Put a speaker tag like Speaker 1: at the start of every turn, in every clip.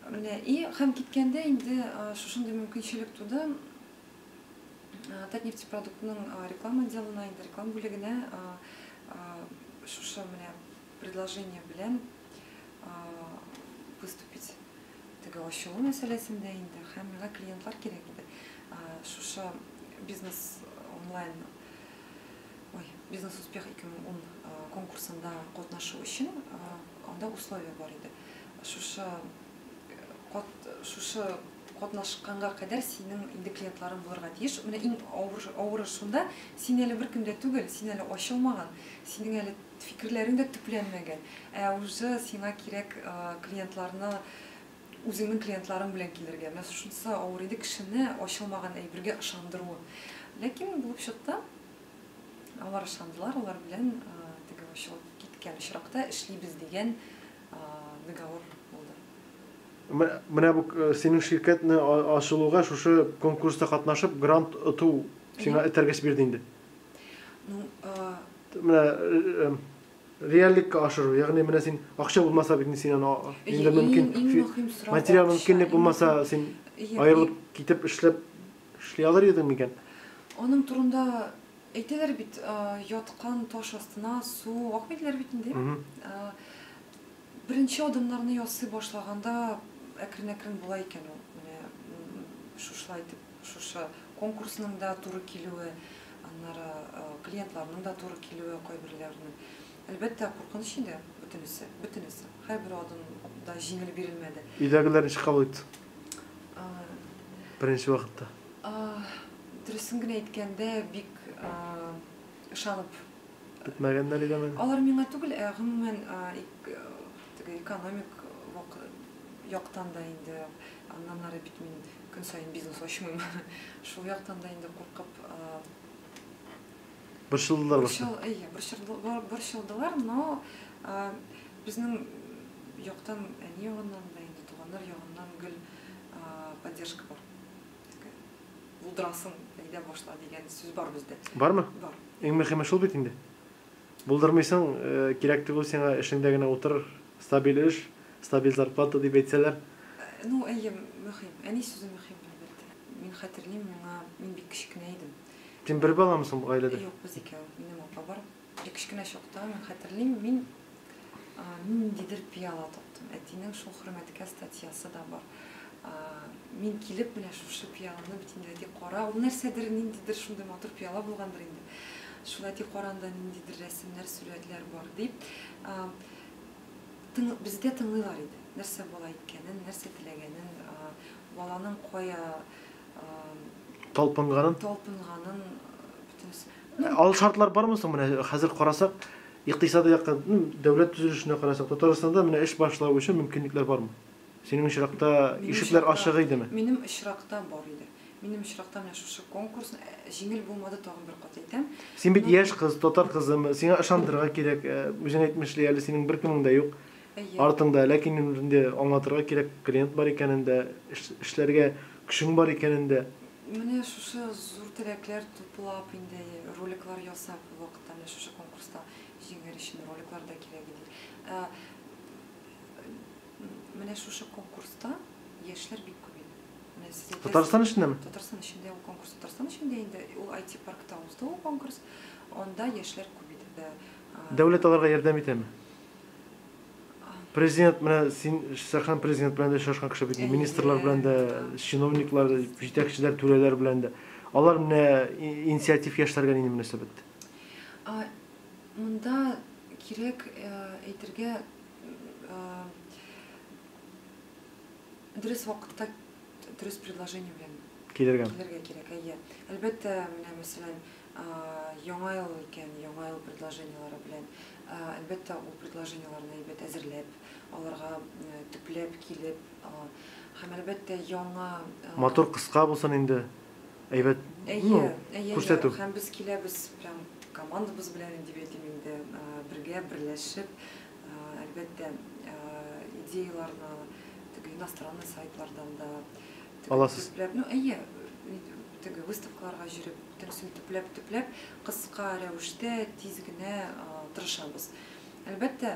Speaker 1: Менә и һәм киткәндә инде шушындый мөмкинчелек туды. Татнефтепродуктның реклама отделына, инде реклама бүлегенә шушы менә предложение белән выступить теге ачылу мәсьәләсендә инде һәм миңа клиентлар кирәк иде. Шушы бизнес онлайн ой, бизнес успех 2010 конкурсында катнашу өчен анда условия бар иде. Шушы шушы катнашканга кадәр синең инде клиентларың булырга тиеш. Менә иң авыр авыры шунда, син әле беркем дә түгел, син әле ачылмаган, синең әле фикерләрең дә төпләнмәгән. Ә уже сиңа кирәк клиентларны үзеңнең клиентларың белән килергә. Менә шунысы авыр иде кешене ачылмаган әйбергә ышандыруы. Ләкин булып чыкты. Алар ышандылар, алар белән теге ачылып киткән очракта эшлибез дигән договор булды.
Speaker 2: Менә бу синең ширкәтне ачылуга шушы конкурста катнашып грант оту сиңа этәргеч бирде инде.
Speaker 1: Ну,
Speaker 2: Менә реальлеккә ашыру, ягъни менә син акча булмаса бит син аны инде мөмкин материал мөмкинлек булмаса син аерылып китеп эшләп эшли алыр идең микән?
Speaker 1: Аның турында әйтәләр бит, яткан таш астына су акмый диләр бит инде. Беренче адымнарны ясый башлаганда әкрен-әкрен була икән ул. Менә шушылай итеп, шушы конкурсның да туры килүе, аннары клиентларның да туры килүе кайберләренең. Әлбәттә, куркыныч иде бөтенесе, бөтенесе. Һәрбер адым да җиңел бирелмәде.
Speaker 2: Өйдәгеләр ничек кабул итте? Беренче вакытта.
Speaker 1: Дөресен генә әйткәндә, бик ышанып
Speaker 2: бетмәгәннәр идеме?
Speaker 1: Алар миңа түгел, ә гомумән теге экономик яктан да инде, аннан ары бит мин көн саен бизнес ачмыйм. Шул яктан да инде куркып
Speaker 2: борчылдылар башта.
Speaker 1: Әйе, борчылдылар, но безнең яктан, әни ягыннан да инде, туганнар ягыннан гел поддержка бар. Булдырасың, әйдә башла дигән сүз бар бездә.
Speaker 2: Бармы?
Speaker 1: Бар.
Speaker 2: Иң мөһиме шул бит инде. Булдырмыйсың, кирәк түгел сиңа, эшеңдә генә утыр, стабиль эш, стабиль зарплата дип әйтсәләр.
Speaker 1: Ну, әйе, мөһим. Әни сүзе мөһим, әлбәттә. Мин хәтерлим, миңа, мин бик кечкенә идем.
Speaker 2: Син бер баламысың бу гаиләдә?
Speaker 1: Юк, без икәү. Минем апа бар. Бик кечкенә чакта мин хәтерлим, мин ниндидер пиала таптым. Әтинең шул хөрмәткә статьясы да бар. Мин килеп менә шушы пиаланы бит инде әти кара, ул нәрсәдер, ниндидер шундый матур пиала булгандыр инде. Шул әти каранда ниндидер рәсемнәр, сурәтләр бар дип. Бездә тыңлыйлар иде. Нәрсә бала әйткәнен, нәрсә теләгәнен, баланың кая
Speaker 2: талпынганын,
Speaker 1: талпынганын бөтенесе.
Speaker 2: Ал шартлар бармы соң менә хәзер карасак, икътисади якка, дәүләт төзелешенә карасак, Татарстанда менә эш башлау өчен мөмкинлекләр бармы? Синең очракта ишекләр ачык идеме?
Speaker 1: Минем очракта бар иде. Минем очракта менә шушы конкурс җиңел булмады, тагын бер кат әйтәм.
Speaker 2: Син бит яшь кыз, татар кызы, сиңа ышандырырга кирәк, үзең әйтмешли, әле синең бер кемең дә юк артыңда, ләкин инде аңлатырга кирәк, клиент бар икәнен дә, эшләргә көчең бар икәнен дә.
Speaker 1: Менә шушы зур теләкләр туплап инде роликлар ясап, ул вакытта менә шушы конкурста җиңәр өчен роликлар да кирәк иде. Менә шушы конкурста яшьләр бик күп иде. Менә сез әйтәсез.
Speaker 2: Татарстан эчендәме?
Speaker 1: Татарстан эчендә ул конкурс, Татарстан эчендә инде ул IT паркта узды ул конкурс. Анда яшьләр күп иде.
Speaker 2: Дәүләт аларга ярдәм итәме? Президент менә син шәхсән президент белән дә очрашкан кеше бит, министрлар белән дә, чиновниклар, җитәкчеләр, түрәләр белән дә. Алар менә инициатив яшьләргә нинди мөнәсәбәттә?
Speaker 1: Монда кирәк әйтергә, дөрес вакытта дөрес предложение белән
Speaker 2: килергә
Speaker 1: килергә кирәк, әйе. Әлбәттә, менә мәсәлән, яңа ел икән, яңа ел предложениеләре белән, әлбәттә, ул предложениеләрне әйбәт әзерләп, аларга төпләп килеп, һәм әлбәттә яңа
Speaker 2: матур кыска булсын инде, әйбәт,
Speaker 1: әйе, әйе,
Speaker 2: күрсәтү.
Speaker 1: Һәм без киләбез прям командабыз белән дип әйтим инде, бергә берләшеп, әлбәттә, идеяларны теге иностранный сайтлардан да
Speaker 2: аласыз.
Speaker 1: Төпләп, ну, әйе, теге выставкаларга йөреп, бөтенесен төпләп-төпләп, кыска рәвештә тиз генә тырышабыз. Әлбәттә,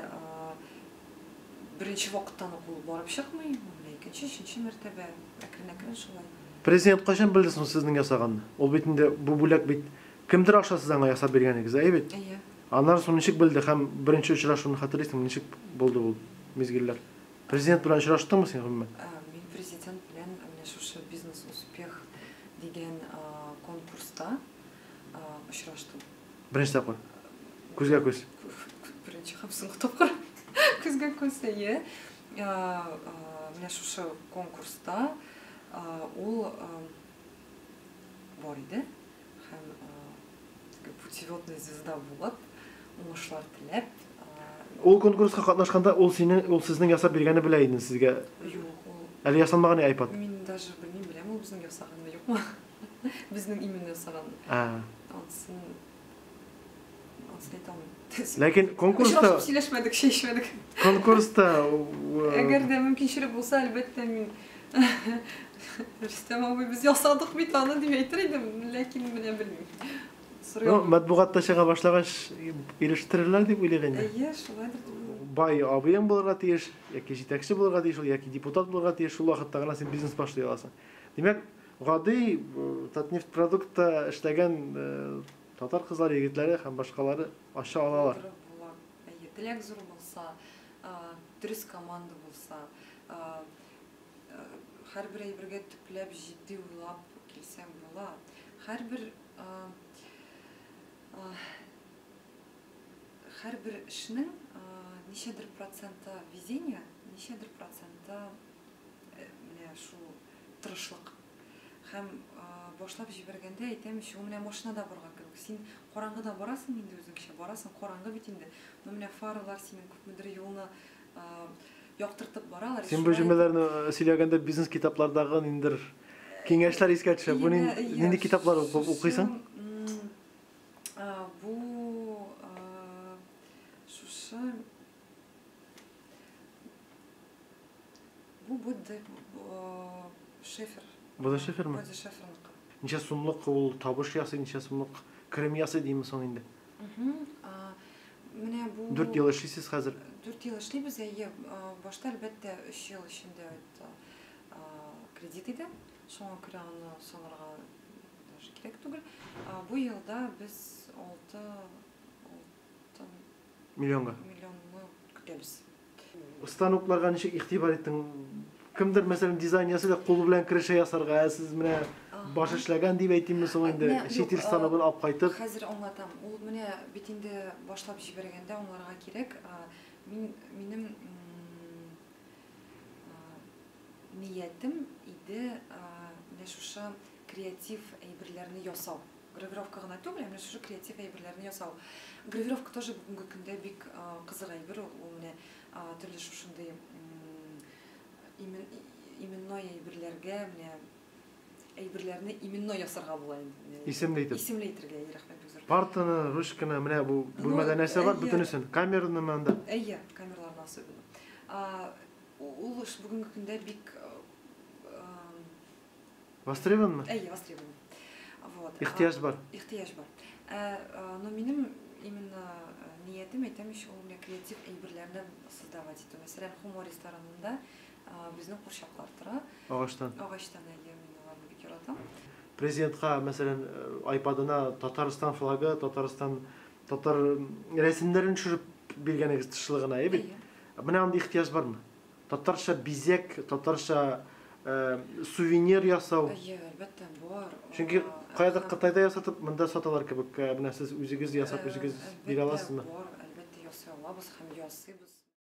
Speaker 1: беренче вакыттан ук ул барып чыкмый, менә Икенче, өченче мәртәбә, әкрен-әкрен шулай.
Speaker 2: Президент кайчан белде соң сезнең ясаганны? Ул бит инде бу бүләк бит кемдер аша сез аңа ясап биргәнегез, әйе бит?
Speaker 1: Әйе.
Speaker 2: Аннары соң ничек белде һәм беренче очрашуны хәтерлисеңме, ничек булды ул мизгелләр? Президент белән очраштыңмы син гомумән?
Speaker 1: Мин президент белән менә шушы Бизнес успех дигән конкурста очраштым.
Speaker 2: Беренче тапкыр. Күзгә күз.
Speaker 1: Беренче һәм соңгы тапкыр. Күзгә күз, әйе. Менә шушы конкурста ул бар иде һәм путеводная звезда булып, уңышлар теләп.
Speaker 2: Ул конкурска катнашканда ул синең, ул сезнең ясап биргәнне белә иде сезгә.
Speaker 1: Юк, ул
Speaker 2: әле ясалмаган iPad.
Speaker 1: Мин даже белмим, беләм ул безнең ясаганны, юкмы? Безнең именно ясаганны. Ансын әйтә алмыйм.
Speaker 2: Ләкин конкурста
Speaker 1: очрашып сөйләшмәдек, чәй эчмәдек.
Speaker 2: Конкурста
Speaker 1: әгәр дә мөмкинчелек булса, әлбәттә, мин Рөстәм абый, без ясадык бит аны дип әйтер идем, ләкин менә белмим.
Speaker 2: Ну, матбугатта чыга башлагач, ирештерерләр дип уйлыйк инде.
Speaker 1: Әйе, шулайдыр дип уйлыйм.
Speaker 2: Бай абыең булырга тиеш, яки җитәкче булырга тиеш, яки депутат булырга тиеш, шул вакытта гына син бизнес башлый аласың. Димәк, гади Татнефть продуктта эшләгән татар кызлары, егетләре һәм башкалары ача алалар.
Speaker 1: Әйе, теләк зур булса, дөрес команда булса, һәрбер әйбергә төпләп, җитди уйлап килсәң була. Һәрбер эшнең ничәдер проценты везение, ничәдер проценты менә шул тырышлык. Һәм башлап җибәргәндә әйтәм, ул менә машинада барган кебек. Син караңгыда барасың инде үзеңчә, барасың, караңгы бит инде. Но менә фаралар синең күпмедер юлны яктыртып баралар.
Speaker 2: Син бу җөмләләрне сөйләгәндә бизнес китаплардагы ниндидер киңәшләр искә төшә. Бу нинди китаплар укыйсың?
Speaker 1: Бу шушы бу Будда Шефер.
Speaker 2: Будда Шеферме?
Speaker 1: Будда Шеферныкы.
Speaker 2: Ничә сумлык ул табыш ясый, ничә сумлык керем ясый димме соң инде?
Speaker 1: Менә бу
Speaker 2: 4 ел эшлисез хәзер.
Speaker 1: 4 ел эшлибез, әйе. Башта әлбәттә 3 ел эчендә кредит иде. Шуңа күрә аны санарга даже кирәк түгел. Бу елда без 6
Speaker 2: миллионга
Speaker 1: миллионны көтәбез.
Speaker 2: Станокларга ничек игътибар иттең? Кемдер, мәсәлән, дизайн ясый да кулы белән керешә ясарга, ә сез менә баш эшләгән дип әйтимме соң инде, чит ил станогын алып кайтып.
Speaker 1: Хәзер аңлатам. Ул менә бит инде башлап җибәргәндә аңларга кирәк. Минем ниятем иде менә шушы креатив әйберләрне ясау. Гравировка гына түгел, менә шушы креатив әйберләрне ясау. Гравировка тоже бүгенге көндә бик кызык әйбер. Ул менә төрле шушындый именной әйберләргә, менә әйберләрне именной ясарга була инде.
Speaker 2: Исемле итеп.
Speaker 1: Исемле итергә, рәхмәт бик зур.
Speaker 2: Партаны, ручканы, менә бу бүлмәдә нәрсә бар, бөтенесен. Камераны монда.
Speaker 1: Әйе, камераларны особенно. Ул эш бүгенге көндә бик
Speaker 2: востребованмы?
Speaker 1: Әйе, востребован. Вот.
Speaker 2: Ихтыяҗ бар.
Speaker 1: Ихтыяҗ бар. Но минем именно ниятем әйтәм ич, ул менә креатив әйберләрне создавать итү. Мәсәлән, Хумо ресторанында безнең курчаклар тора.
Speaker 2: Агачтан.
Speaker 1: Агачтан, әйе, мин аларны бик яратам.
Speaker 2: Президентка, мәсәлән, iPad-ына Татарстан флагы, Татарстан татар рәсемнәрен төшереп биргәнегез тышлыгына, әйе бит? Менә андый ихтыяҗ бармы? Татарча бизәк, татарча сувенир ясау.
Speaker 1: Әйе, әлбәттә, бар.
Speaker 2: Чөнки каядыр Кытайда ясатып, монда саталар кебек. Менә сез үзегез ясап, үзегез бирә аласызмы?
Speaker 1: Бар, әлбәттә, ясый алабыз һәм ясыйбыз.